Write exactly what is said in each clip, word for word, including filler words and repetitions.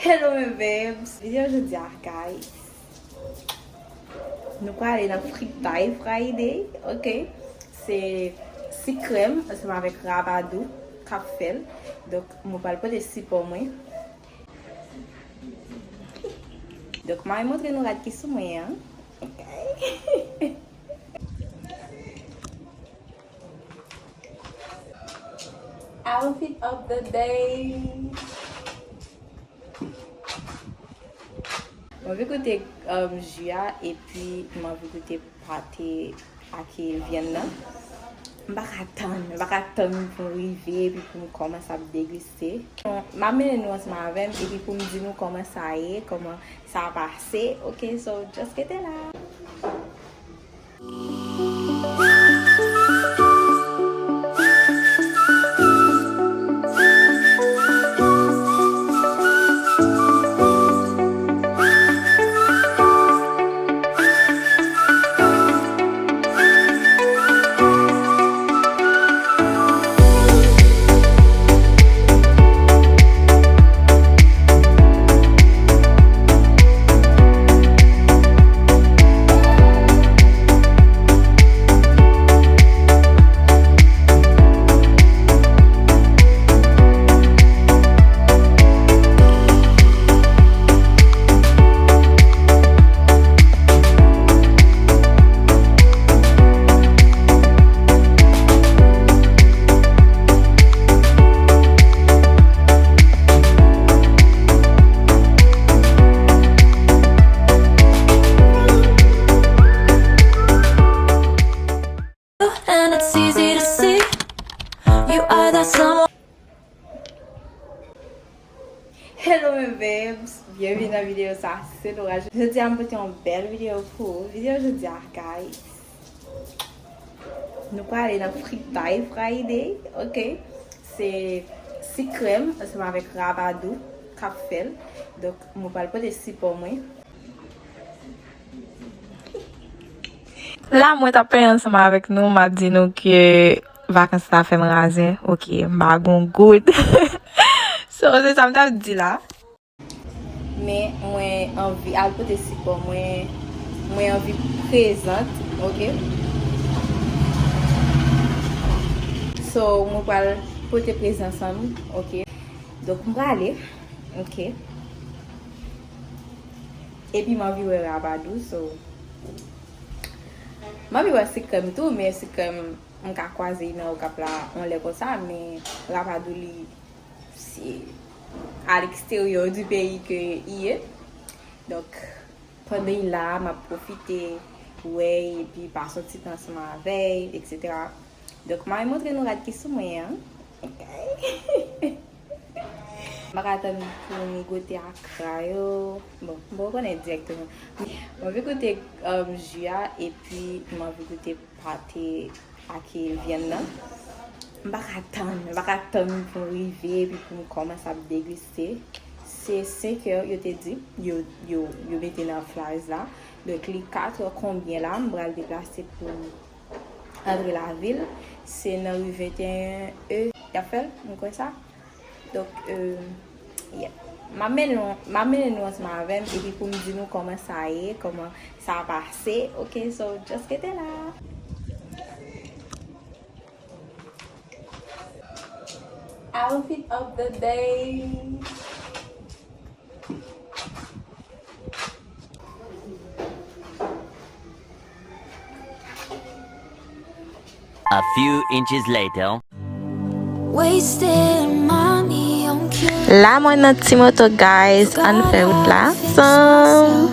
Hello mes babes! Videyo jodi a, guys. Nou prale nan fritay Friday, ok? Se Sikrèm ansanm avèk Rabadou k ap fè l. Donk, mwen pral pote sipò mwen. Donk, m a montre nou rad ki sou mwen an. Ok. Outfit of the day. Mwen anvi goute, um, ji a, epi mwen anvi goute pate ak vyann nan. M pa ka tann, m pa ka tann pou m rive, epi pou m kòmanse ap deguste. M ap mennen nou ansanm avè m, epi pou m di nou kòman sa ye, kòman sa pase, ok, so just rete la. And it's easy to see you are that someone. Hello mes babes, byenvini nan videyo sa, se Laura. Jodi a m pote yon bèl videyo pou ou. Videyo jodi a, guys, nou prale nan fritay Friday, ok? Se Sikrèm ansanm avèk Rabadou k ap fè l. Donk, mwen pral pote sipò mwen. La, mwen t ap pale ansanm avèk nou, m ap di nou ke vakans la fè m razen. Ok, m pa gon goud. So, se sa m t ap di la. Men mwen anvi al pote sipò mwen, mwen anvi prezant, ok? So, mwen pral pote prezans an m, ok? Donk, m prale, ok? Epi m anvi wè Rabadou, so, m anvi wè Sikrèm tou, men Sikrèm, m ka kwaze l nan Okap la, yon lè konsa, men Rabadou li, se à l'extérieur du pays ke li ye. Donk, pandan li la, m ap pwofite wè l, epi pase yon ti tan ansanm avè l, et cetera. Donk, m a montre nou rad ki sou mwen an. Ok. M pa ka tann pou m goute akra yo. Bon, m poko konnen dirèkteman. M anvi goute, um, ji a, epi m anvi goute pate ak vyann nan. M pa ka tann, m pa ka tann pou m rive, epi pou m kòmanse ap deguste. Se senk è, yo te di, yo, yo, yo mete nan flyers la. Donk, li kat è konbyen la, m pral deplase pou antre lavil. Se nan ri venteyen E y ap fè l, m kwè sa. Donk, euh, yeah. M ap mennen nou, m ap mennen nou ansanm avè m, epi pou m di nou kòman sa ye, kòman sa pase. Ok, so, just rete la. Outfit of the day. A few inches later. Wasting money on cure. La mwen nan ti moto, guys, ann fè wout la ansanm.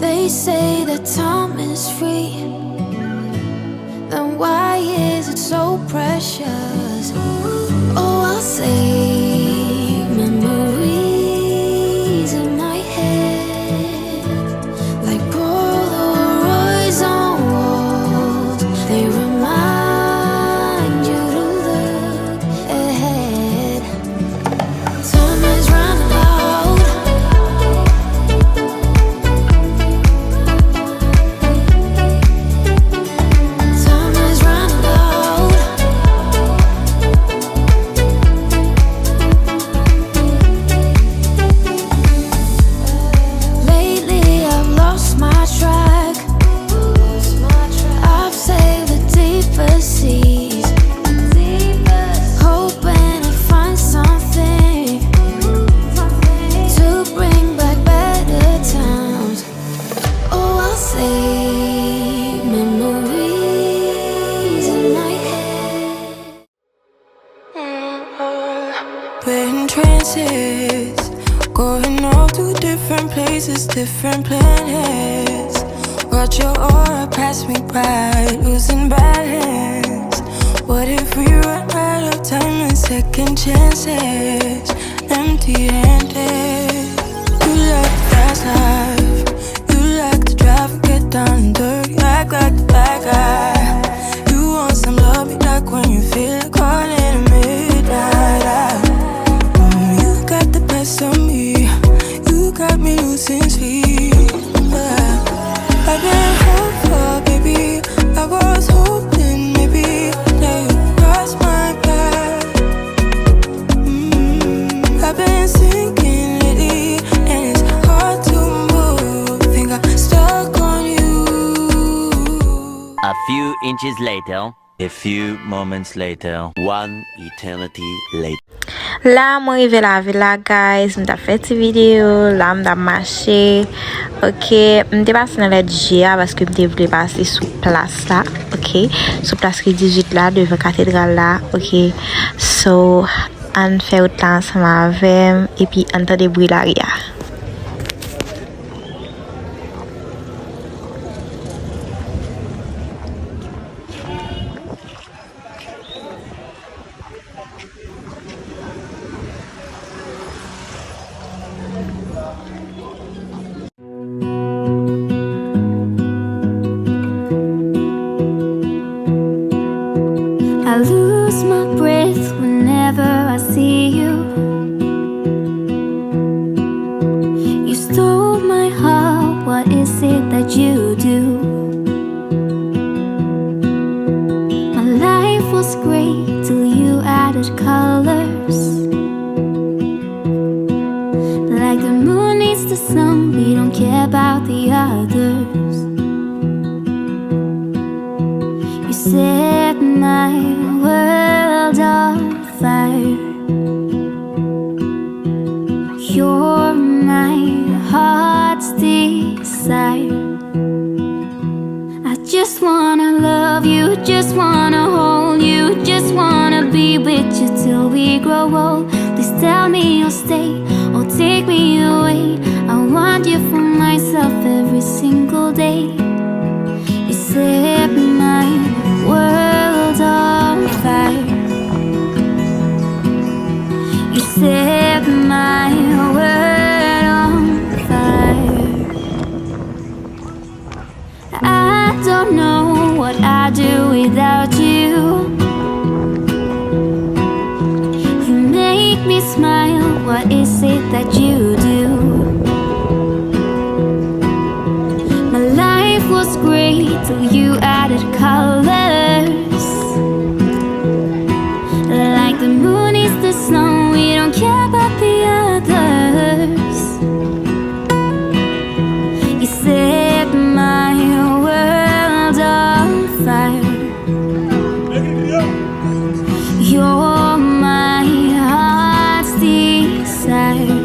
They say that time is free. Then why is it so precious? Oh, I'll save memories in my head, like Polaroids on walls. They remind you to look ahead. Time is running out. Time is running out. In trances, going off to different places, different planets. Watch your aura pass me by, losing balance. What if we run out of time and second chances? Empty handed. You like the fast life. You like to drive and get down and dirty. Act like the bad guy. You want some love, be like when you feel like calling at midnight. Mm, you got the best of me. You got me losing sleep. I've been hopeful, baby. I was hoping maybe that you cross my path. Mm, I've been sinking lately, and it's hard to move. Think I'm stuck on you. A few inches later. A few moments later. One eternity later. La mwen rive lavil la guys, m t ap fè ti videyo, la m t ap mache. Ok, m te pase nan lè G a paske m te vle pase sou plas la. Ok, sou plas ki dizuit la devan katedral la. Ok, so ann fè wout la ansanm avè m epi ann tande bri lari a. I lose my breath whenever I see you. You stole my heart, what is it that you do? My life was great till you added colors. Like the moon needs the sun, we don't care about the others. You set my world on fire. You're my heart's desire. I just wanna love you, just wanna hold you, just wanna be with you till we grow old. Please tell me you'll stay or take me away. I want you for myself every single day. You set my world on fire. You set my world on fire. I don't know what I'd do without you. You make me smile, what is it that you do? My life was great till you added colors. Like the moon is the sun, we don't care about the others. You set my world on fire. You're my heart's desire.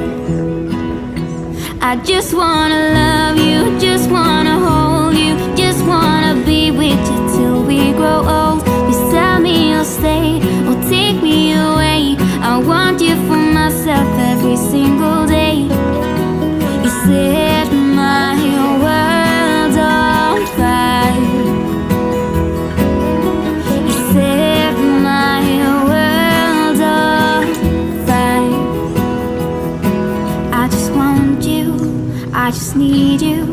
I just wanna love you, just wanna hold you, just wanna be with you till we grow old. Please tell me you'll stay or take me away. I want you for myself every single day. You set my world on fire. You set my world on fire. I just want you, I just need you.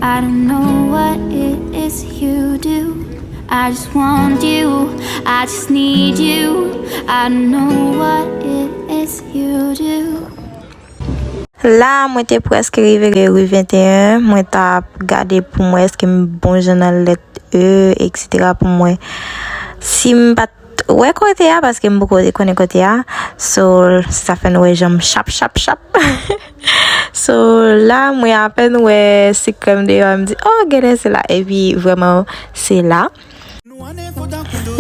I don't know what it is you do. I just want you, I just need you. I don't know what it is you do. La, mwen te prèske rive rue venteyen, mwen t ap gade pou mwen èske m bon jan nan lèt E, etsetera pou mwen. Si m pa t wè kote a, paske m poko te konnen kote a, so sa fè n wè jan m chap, chap, chap. So la, mwen apèn wè sikrè m deyò, m di, oh, genlè se la. Epi vrèman, se la.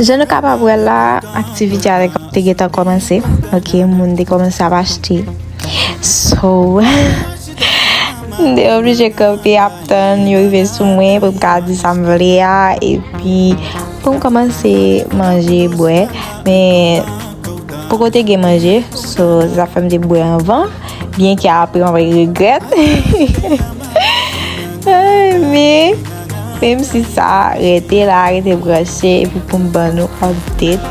Jan nou kapab wè la, aktivite a te gentan kòmanse. Ok, moun te kòmanse ap achte. So, m te oblije kanpe ap tann yo rive sou mwen pou m ka di sa m vle a. Epi, pou m kòmanse manje, bwè. Men, Poko te gen manje, so sa fè m te bwè anvan, byenke apre mwen regrèt. Ay, men, menm si sa, rete la, rete branche, epi pou m ban nou update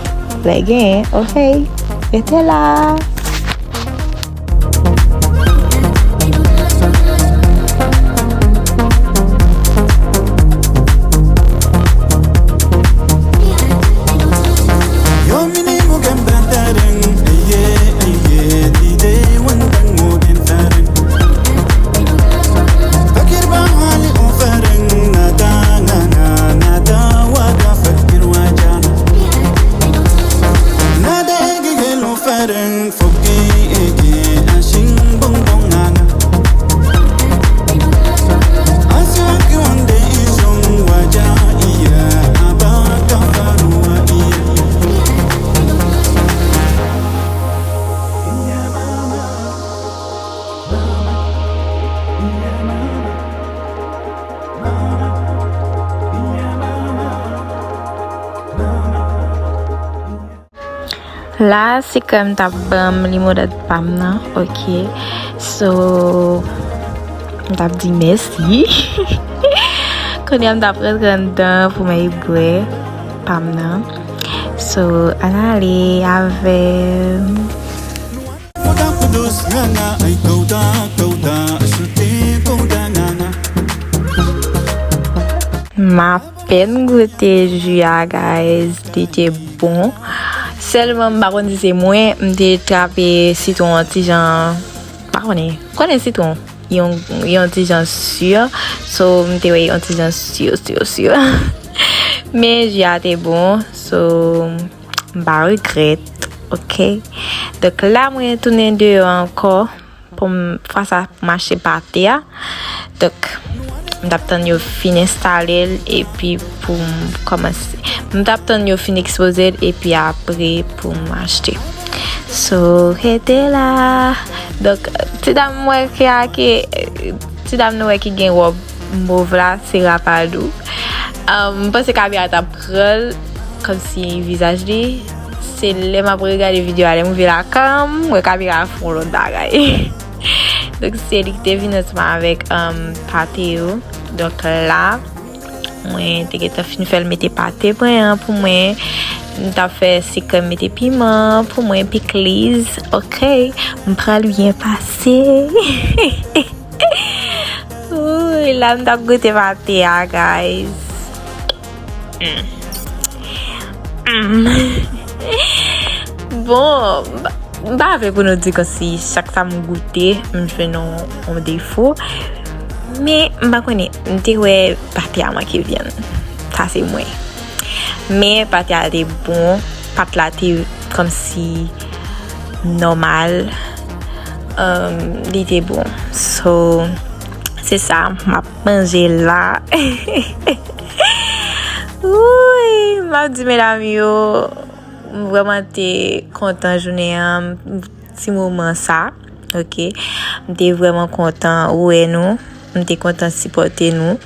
lè genyen, ok? Rete la! La, se krèm t ap ban m limonad pa m nan, ok. So, m t ap di mèsi. Kounye a m t ap rantre anndan pou m al bwè pa m nan. So, ann ale avè m. M apèn goute ji a, guys. Li te bon. Sèlman, m pa konn si se mwen, m te trape sitwon an ti jan, m pa konnen. Konnen sitwon, yon, yon ti jan si. So, m te wè yon ti jan si, si, si. Men ji a te bon. So, m pa regrèt, ok? Donk, la, mwen tounen deyò ankò. Pou m, fwa sa, pou m achte pate a. Donk, m t ap tann yo fin enstale l, epi pou m kòmanse. M t ap tann yo fin ekspoze l, epi apre pou m achte. So, rete la. Donk, ti dam mwen ki a, ki, ti dam nou wè ki gen wòb mov la, se Rapadou. Um, m panse kamera t ap pran l, kòmsi vizaj li. Se lè m ap regade videyo a, lè m rive lakay, m wè kamera a fè yon lòt bagay. Donk, se li ki te vin ansanm avèk, um, pate yo. Donk, la, mwen te gentan fin fè l mete pate mwen an pou mwen. M t ap fè sekre mete piman pou mwen, pikliz. Ok, m pral byen pase. Ooh, la m t ap goute pate a, guys. Mm. Mm. Bon, m pa, m pa vle pou nou di kòmsi chak sa m goute, m jwenn yon, yon defo. Men, m pa konnen, m te wè pate a manke vyann. Sa se mwen. Men pate a te bon, pat la te kòmsi nòmal. Um, li te bon. So, se sa, m ap manje la. Wouy, m ap di medam yo, m vrèman te kontan jounen an, ti moman sa, ok. M te vrèman kontan wè nou, m te kontan sipòte nou.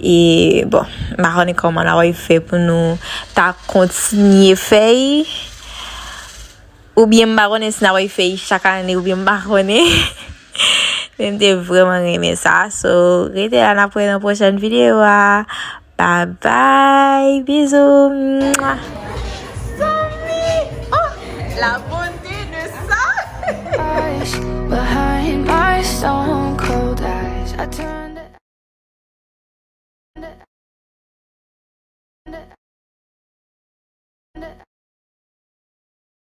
E, bon, m pa konnen kòman n ap fè pou nou ta kontinye fè l. Oubyen m pa konnen si n ap fè l chak ane, oubyen m pa konnen. Men m te vrèman renmen sa. So, rete la, n ap wè nan pwochèn videyo a. Bye bye, bizou. Mwa. Mezanmi! Oh, la beauté de ça!